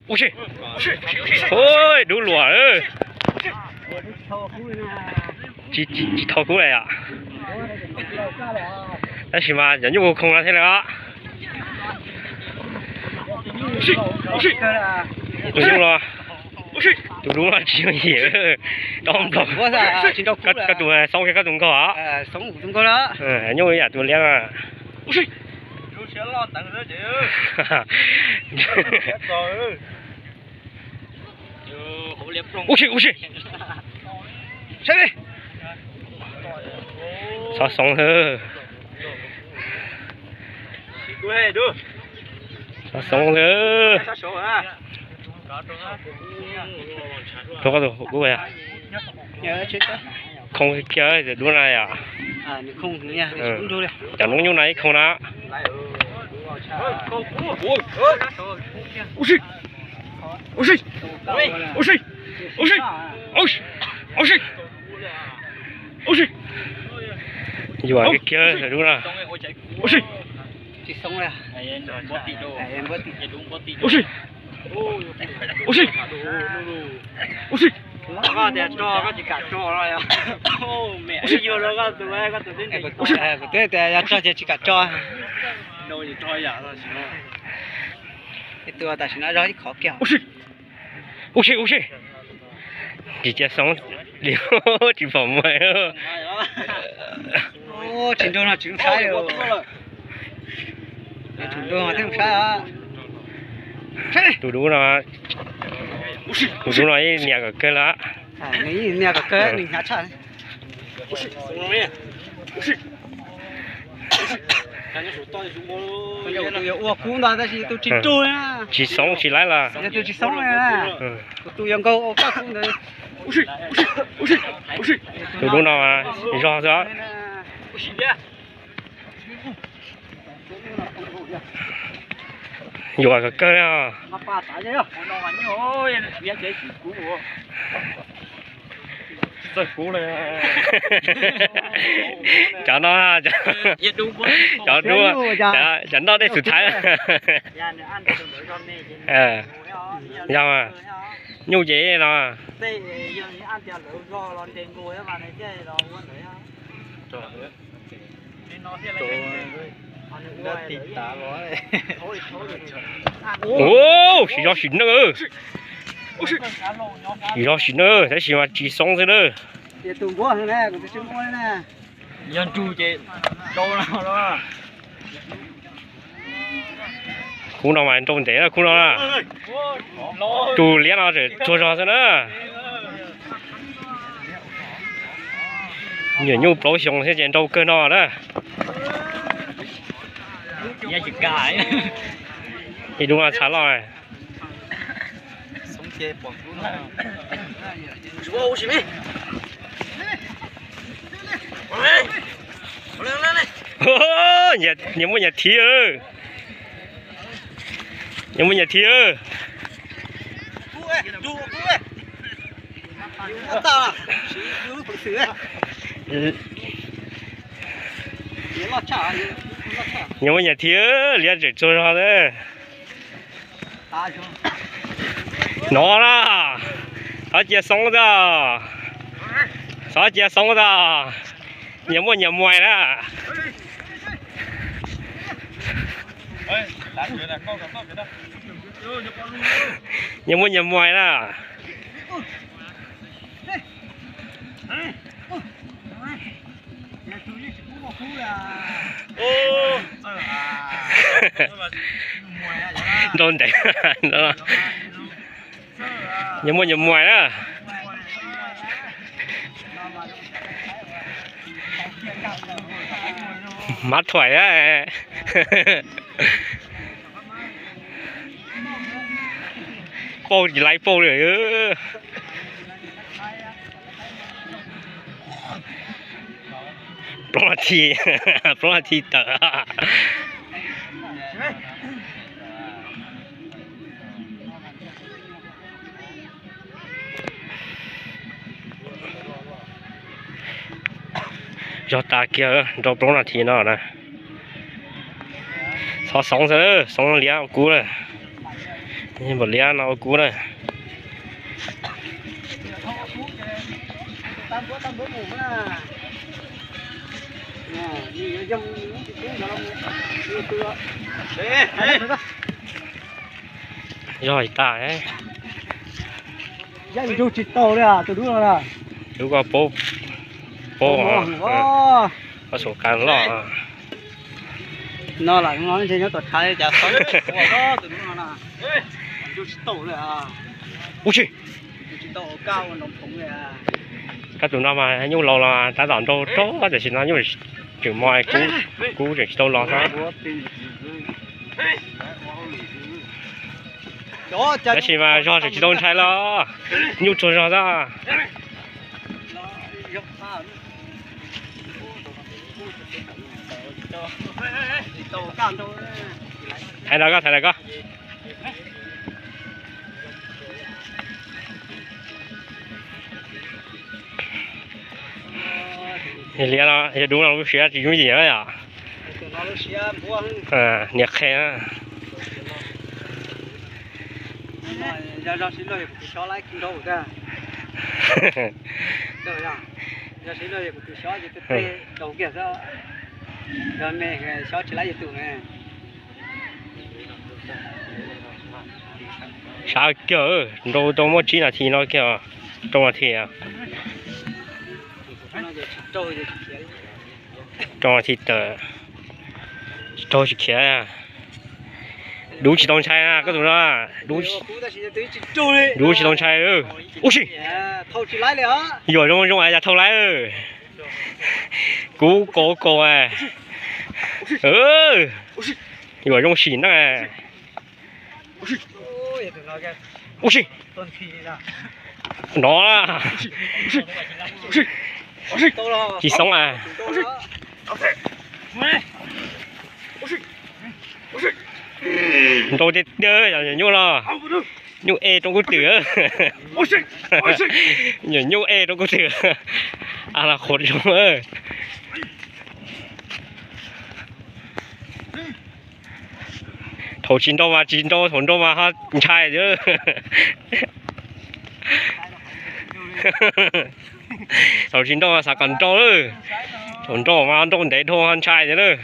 Ua si, dub luam, tsis tho kub li yom. Tab sis mas cov nyuj khoo no thiaj li os. Tus nyuj no, tus dub no tsis yooj yim, dob nplaum. Koj tus xoob kiag koj tus nkaug os. Nyuj yam tus liab no. Ua si, ua si. Xov xoov lawm. Xov xoov lawm. Rau koj tus kub. Khoo kiag dub na yom. Cov noob nyuj no ib khoo na. Ua si, ua si, ua si, ua si, ua si, ua si, ua si. Yuam kiag dub na. Ua si, ua si, ua si, ua si. Koj tias tso koj tsis kam tso los yog? Kuv twb tias yog tso ces tsis kam tso. Tus tam sim no zog ib qhov kiag. Ua si, ua si. Tsis cia xoob li, tsis pom muag. Tsis nrug no tsis zoo saib. Tsis nrug no thiaj zoo saib. Tus dub no, tus dub no ib nias kom kawg lawm. Nws ib nias kom kawg nws hnyav tshaj. Tus yuav ua kub ntag tab sis tus tsis rug. Tsis xoob tsis laib los. Yog tus tsis xoob na, tus yuav nkaug ua kub ntawd. Tus dub no zog xwb. Yuam kawg kawg li os. Cov no, cov dub, cov noj dej xwm thaiv. Yog nyuj ces no. Sim zog sim neej, sim zog sim neej tab sis mas tsis xoob xwb na. Kub no mas nrau ntev na, kub no na. Tus liab no tseem tsuag zog xwb na. Nyuam nyuj plaub xyoo thiab ces nrau kawg no na. Ib dub no txha loj. Nyias muaj nyias thiv, nyias muaj nyias thiv. Nyias muaj nyias thiv, liab tseem tsuag zog xwb. No na, xov cia xoob tag, xov cia xoob tag, nyias muaj nyias muais na. Nyias muaj nyias muais na. Nrau ntev. Nyias muaj nyias muais na. Mab thuam, pauj tsis laib pauj li. Plaub nas this, plaub nas this tawm. Zog tas kiag, nrau plaub nas this no na. Xov xoov xwb, xoov liab kub lawm. Npaum liab no ua kub na. Zog tas. Yaj ntug tsis tau li tus dub no na. Dub ko paub, paub, paub saum qab loj. No lam no ntshe nyob tom tshav cas xav ua tus dub no na. Ntug tsis tau li. Ub tsi. Koj tus no mas nyuj laus los tab tom nrau rau, tam sim no nyuj tseem mo, kub tseem tsis tau los xwb. Tab sis mas zog tseem tsis tau ntshai los, nyuj tsuag zog xwb. Thaiv los koj, thaiv los koj. Liab no yog dub no lub siab tsis yooj yim na yom. Niam qhe. Sab kiag, nrau tau muaj tsib nas this no kiag, rau nas this, rau nas this tawm, tsis raug tsis khiav. Dub tsis tau ntshai na koj tus no, dub tsis tau ntshai. Ub si, yuam zoo zoo es cas thau lawm. Kub kaus kaus, yuam zoo sim neej. Ub si, no tsis xoob a. Nrau tiag tiag, nyuam nyuj los, nyuj e rau kub twm. Nyuam nyuj e rau kub twm. A, qhuav zoo. Thaum tsis nrau mas tsis nrau, thaum nrau mas ho ntshai tiag. Thaum tsis nrau mas xav kom nrau lawm, thaum nrau mas nrau ntev dhau ho ntshai tiag lawm.